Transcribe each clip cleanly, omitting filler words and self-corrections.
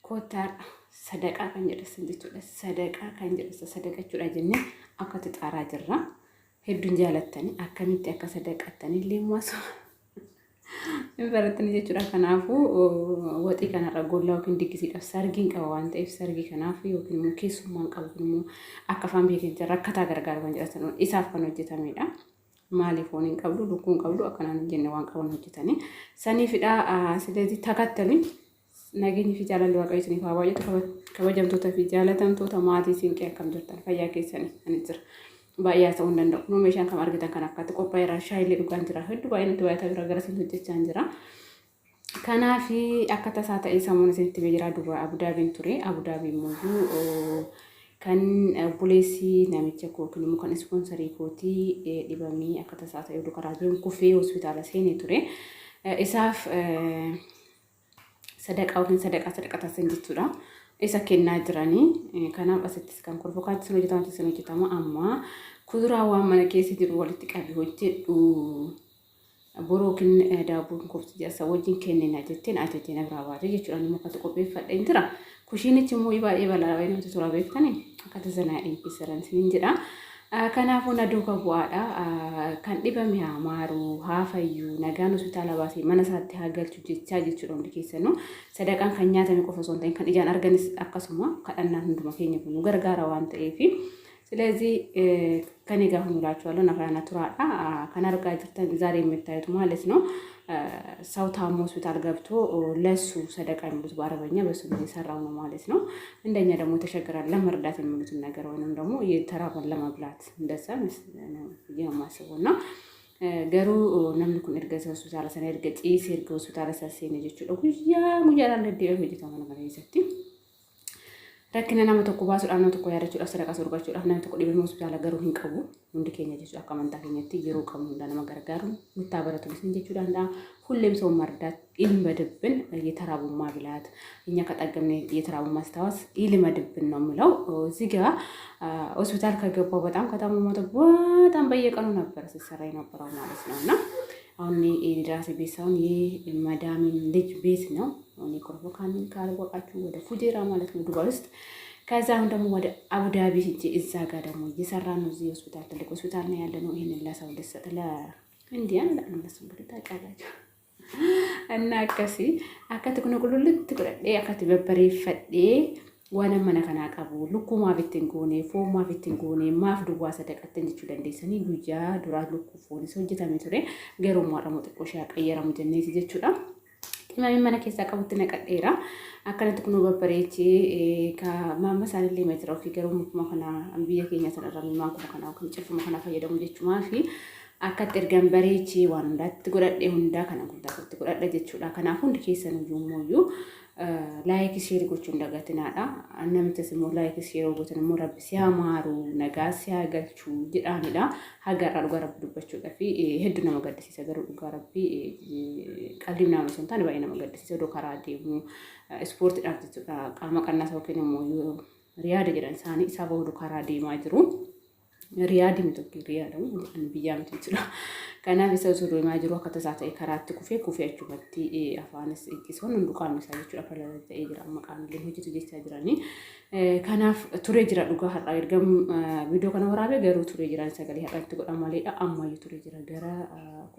Koottaa sadaqaa kan jedhessan jechuudha. Sadaqaa kan jedhessan sadaqachuudha jennee akka itti xaaraa jirra. Hedduun jaalattani akkamitti akka sadaqattan illee immoo hin barattani jechuudha. Kanaafuu waxii kanarra gollaa yookiin diggisiidhaaf sargiin qaba waan ta'eef sargii kanaaf yookiin immoo keessummaan qabu kun immoo akka afaan biyya keenya rakkataa gargaaru kan jedhatan isaaf kan hojjetamedha. Maaliif foon hin qabdu, lukkuu hin qabdu akkanaan hin jenne waan qaban hojjetanii. Saniifidha sileezi takattanii nageenyi fi jaalalli waaqayyo isiniif haa baay'atu. Kabajamtoota fi jaalatamtoota maatii siinqee akkam jirtan fayyaa keessanii ani jira. Baay'ee haasa'uu hin danda'u. Kunoo meeshaan kam argitan kan akkatti qophaa'eera. Shaayillee dhugaan jira. Hedduu baay'ee natti baay'ataa jira. Gara isin hojjechaa jira. Kanaaf akka tasaa ta'ee sammuun isinitti himee jira. Duba Abudaabiin ture. Abudaabii immoo kan obboleessi namicha koo yookiin immoo kan ispoonsarii kootii dhibamee akka tasaa ta'ee oduu karaa deemu kufee hospitaala seenee ture. Isaaf sadaqaa yookiin sadaqaa sadaqataa san jechuudha. Isa kennaa jiranii. Kanaaf asittis kan korbokaatti sun hojjetama sun hojjetama amma kuduraa waan mana keessa jiru walitti qabi hojjedhu. Boroo yookiin daabboo yookiin kofti jedhasa wajjin kennina jetteen ajajee na biraa baate jechuudha. Inni akkatti qopheeffadheen jira. Kushiinichi immoo baay'ee bal'aa baay'ee namatti tola beektanii akka tasanaa dhiibbisaran isiniin jedha. Kanaafuu na duuka bu'aadha. Kan dhibame haa maaru, haa fayyu, nagaan hospitaala baasee mana isaatti haa galchu jechaa jechuudha hundi keessanuu. Sadaqaan kan nyaatame qofa osoo hin ta'in kan ijaan arganis akkasuma kadhannaan hunduma keenya kun nu gargaara waan ta'eef. ስለዚህ ከኔ ጋር ሁኑ እላችኋለሁ። ነፋያና ቱራዳ ከን አርጋ ጅርተን ዛሬ የምታዩት ማለት ነው። ሰው ታሞ ሆስፒታል ገብቶ ለሱ ሰደቃ የሚሉት በአረበኛ በሱ ጊዜ ሰራው ነው ማለት ነው። እንደኛ ደግሞ ተሸግራል ለመርዳት የሚሉትን ነገር ወይንም ደግሞ የተራበን ለመብላት እንደዛ ነው የማስበው እና garuu namni kun erga isa hospitaala sana erga ciisee erga hospitaala sana seene jechuudha guyyaa guyyaadhaan deddeebi'ee hojjetama mana kana keessatti. Rakkina nama tokko baasuudhaaf nama tokko yaadachuudhaaf sadaqaa soorgachuudhaaf namni tokko dhibame hospitaala garuu hin qabu. Hundi keenya jechuudha akka amantaa keenyatti yeroo qabnu hundaa nama gargaaruun nutti haa baratu isin jechuu danda'a. ሁሌም ሰው መርዳት ይልመድብን። የተራቡ ማብላት እኛ ከጠገብን የተራቡ ማስታወስ ይልመድብን ነው የምለው። እዚህ ጋ ሆስፒታል ከገባው በጣም ከታመመ በጣም በየቀኑ ነበር ሲሰራ የነበረው ማለት ነው። እና አሁን የራሴ ቤት ሳይሆን የመዳሚን ልጅ ቤት ነው። እኔ ኮርፎካንን ካልወቃችሁ ወደ ፉጄራ ማለት ነው ዱባይ ውስጥ። ከዛ አሁን ደግሞ ወደ አቡዳቢ ሂጄ እዛ ጋር ደግሞ እየሰራ ነው። እዚህ ሆስፒታል ትልቅ ሆስፒታል ነው ያለ ነው። ይህንን ለሰው ልሰጥ ለእንዲያን ለእነሱ እንግዲህ ታውቃላችሁ። እና akkasii akkatti kun qulqullutti godhadhee akkatti babbareeffadhee waan mana kanaa qabu lukkuu maaf ittiin goone foon maaf ittiin goone maaf duwwaa sadaqattan jechuu dandeessanii guyyaa duraa lukkuu foonis hojjetame ture garuu immoo har'a xiqqoo ishee qayyaramu jenneeti jechuudha. Qimamii mana keessaa qabutti naqadheera. Akkanatti kunuu babbareechee maamma isaanillee ma jira ofii garuu mukuma kana biyya keenya sanarra maankuma kana yookiin cirfuma kana fayyadamu jechumaa fi akkatti ergan bareechee waan hundaatti godhadhe hundaa kana hundaatti godhadha jechuudha. Kanaaf hundi keessan iyyuu immoo like share gochuun dagatinaadha. Namichas immoo like share gootan immoo rabbi si haa maaru nagaa si haa galchu jedhaanidha. Haga irraa dhugaa rabbi dubbachuudha fi hedduu nama gaddisiisa garuu dhugaa rabbi qalbii nama osoo hin taane baay'ee nama gaddisiisa odoo karaa deemu ispoortiidhaaf jechuudha qaama qannasa yookiin immoo riyaada jedhan isaanii isaa bahudu karaa deemaa jiru. Riyaadi miti yookiin riyaada jedhan biyyaa miti jechuudha. Kanaaf isa osoo deemaa jiru akka tasaa ta'e karaatti kufee kufee achumatti afaanis ittisuun hunduu qaamni isaa jechuudha falala ta'ee jira amma qaamni hojjetu jechaa jiranii. Kanaaf turee jira dhugaa har'a erga viidiyoo kana waraabee garuu turee jira sagalee har'a itti godhan maleedha ammayyuu turee jira gara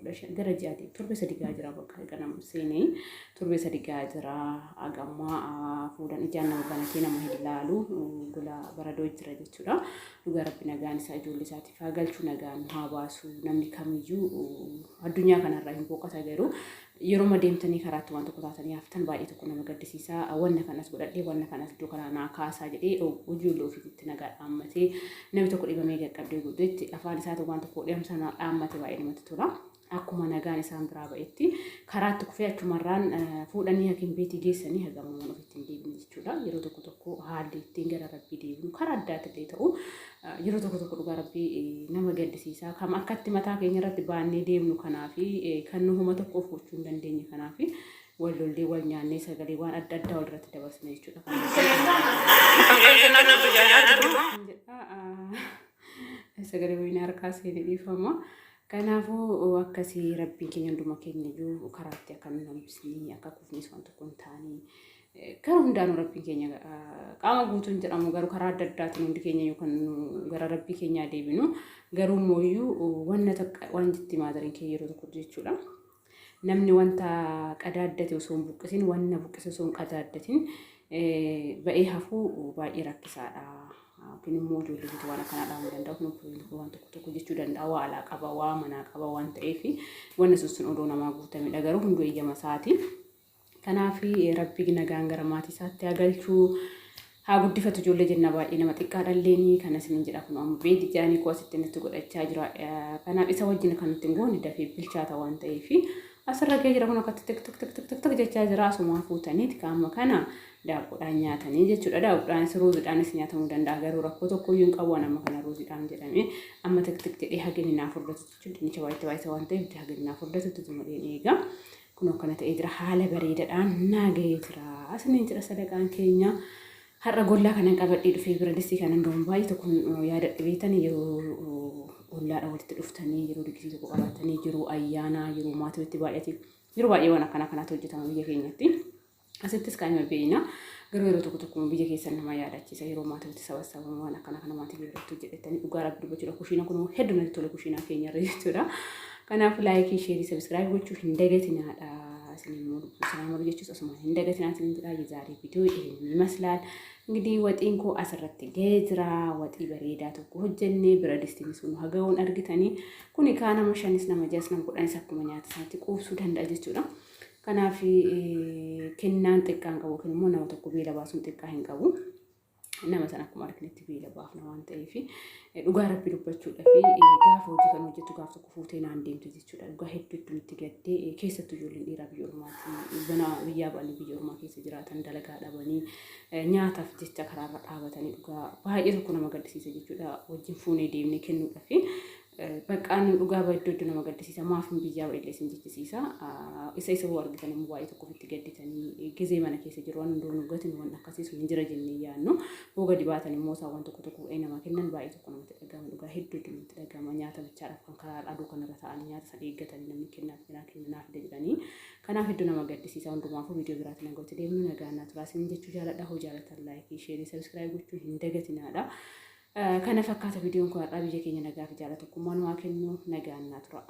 15 gara ji'aati torbee sadi gahaa jira bakka erga nama seenee torbee sadi gahaa jira hagammaa fuudhan ijaan nama banatee nama hin laalu gola baradoo jira jechuudha. Dhugaa rabbi nagaan isaa ijoollee isaatiif haa galchu nagaan haa baasu namni kamiyyuu addunyaa kanarraa hin boqota garuu yeroo deemtanii karaatti waan tokko taatanii haftan baay'ee tokko nama gaddisiisa wanna kanas godhadhee wanna kanas iddoo kanaa naa kaasaa jedhee ijoollee ofiitti nagaa dhaammatee namni tokko dhibamee qaqqabdee guutuutti afaan isaatiin waan tokko dhiyamsa dhaammate baay'ee namatti tola. Akkuma nagaan isaan biraa ba'etti karaatti kufee achumarraan fuudhanii hakim beetii geessanii hagamaman ofitti hin deebine jechuudha. Yeroo tokko tokko haalli ittiin gara rabbii deebinu karaa addaatillee ta'u yeroo tokko tokko dhugaa rabbii nama gaddisiisa. Kam akkatti mataa keenya irratti baannee deemnu kanaafi kan nu homa tokko of gochuu hin dandeenye kanaafi wal lollee wal nyaannee sagalee waan adda addaa wal irratti dabarsina jechuudha. Sagalee wayinii harkaa seenee dhiifama. Kanaafuu akkasii rabbiin keenya hunduma keenya iyyuu karaatti akka nu hambisnee akka kufnis waan tokko hin taane Gara hundaanuu Rabbiin keenya qaama guutuun jedhamu, garuu karaa adda addaatiin hundi keenya yookaan gara Rabbii keenyaa deebinu, garuu mooyyuu wanna takka waan jetti maadariin kee yeroo tokko jechuudha. Namni wanta qadaaddate osoo hin buqqisin, wanna buqqise osoo hin qadaaddatin ba'ee hafuu baay'ee rakkisaadha. Yookiin immoo ijoollee keetti waan akkanaa dhaamuu danda'a. Yookiin immoo waan tokko tokko jechuu danda'a. Waa alaa qaba, waa manaa qaba waan ta'eef wanni sun sun odoo namaa guutamedha. Garuu hunduu eeyyama isaati. Kanaaf Rabbi nagaan gara maatii isaatti haa galchuu. Haa guddifatu ijoollee jenna, baay'ee nama xiqqaadhalleeni kana isinin jedha. Kun amma beedi jaanii koo asitti natti godhachaa jira. Kanaaf isa wajjin kan nuti hin goone dafee bilchaata waan ta'eef asirra gahee jira. Kun akkatti tik tik tik tik tik tik jechaa jira. Asumaa fuutaniiti qaama kana daabboodhaan nyaatanii jechuudha. Daabboodhaanis ruuziidhaanis nyaatamuu danda'a, garuu rakkoo tokkoyyuu hin qabu. Amma kana ruuziidhaan jedhamee amma tik tik jedhee hagini naa furdatu jechuudha. Dinnicha baay'ee baay'isa waan ta'eef hagini naa furdatutti tumuudhaan eega. Kun akkana ta'ee jira, haala bareedaadhaan naa gahee jira. Isiniin jedha, sadaqaan keenya har'a gollaa kanan qabadhee dhufee bira distii kanan doon baay'ee tokko yaadadhe. Beektanii, yeroo ollaadha walitti dhuftanii, yeroo digisii tokko qabaatanii, yeroo ayyaanaa, yeroo maatii walitti baay'ate, yeroo baay'ee waan akkanaa kanaatu hojjetama biyya keenyatti. Asittis kan hima beekna. Garuu yeroo tokko tokko biyya keessan nama yaadachiisa, yeroo maatii walitti sabassabamu waan akkana kana maatii biratti hojjetanii. Dhugaa Rabbi dubbachuudha, kushiina kun hedduu natti tole, kushiinaa keenyarra jechuudha. Kanaaf like, share, subscribe gochuu hin dagatinaadha. Isin immoo lubbuu salaama jechuus asuma hin dagatinaa isin jedha. የዛሬ ቪዲዮ ይሄን ይመስላል። እንግዲህ ወጢን koo asirratti gahee jira. Waxii bareedaa tokko hojjennee bira distiin sun haga'uun argitanii, kuni kaa nama shanis, nama ja's, nama 10s akkuma nyaata isaatti quubsuu danda'a jechuudha. Kanaaf kennaan xiqqaa hin qabu, yookiin immoo nama tokko beela baasuun xiqqaa hin qabu. Nama sana akkuma arginetti beela baafna waan ta'eef, dhugaa Rabbi dubbachuudha fi gaafa hojii kan hojjettu gaaf tokko fuutee naan deemte jechuudha. Dhugaa hedduu hedduu itti gaddee, keessattuu ijoolleen dhiiraa biyya ormaatti bana biyyaa ba'anii biyya ormaa keessa jiraatan dalagaa dhabanii nyaataaf jecha karaarra dhaabatanii, dhugaa baay'ee tokko nama gaddisiisa jechuudha. Wajjin fuunee deemnee kennuudhaaf baqqaan dhugaa iddoo iddoo nama gaddisiisa. Maaf hin biyyaa ba'ellee isin jechisiisa. Isa hoo argitan immoo baay'ee tokko ofitti gadditanii, gizee mana keessa jiru waan hunduu nu gatin waan akkasii sun hin jira jennee yaadnu. Hoo gadi baatan immoo isaan waan tokko tokko bu'ee namaa kennan baay'ee tokko namatti dhagahama. Dhugaa hedduu hedduu namatti dhagahama. Nyaata bichaadhaaf kan karaa aduu kanarra taa'anii nyaata sana eeggatanii, namni kennaaf kennaaf kennaaf fida jedhanii. Kanaaf hedduu nama gaddisiisa. Hundumaafuu viidiyoo biraatiin hanga walitti deemnu nagaan naa turaa isin jechuu jaaladha. Hoo jaalatan like, share, subscribe gochuu hin dagatinaadha. Kana fakkaata viidiyoon kun har'aa. Biyya keenya nagaa fi jaalala tokkummaa nu haa kennu. Nagaan naa tura.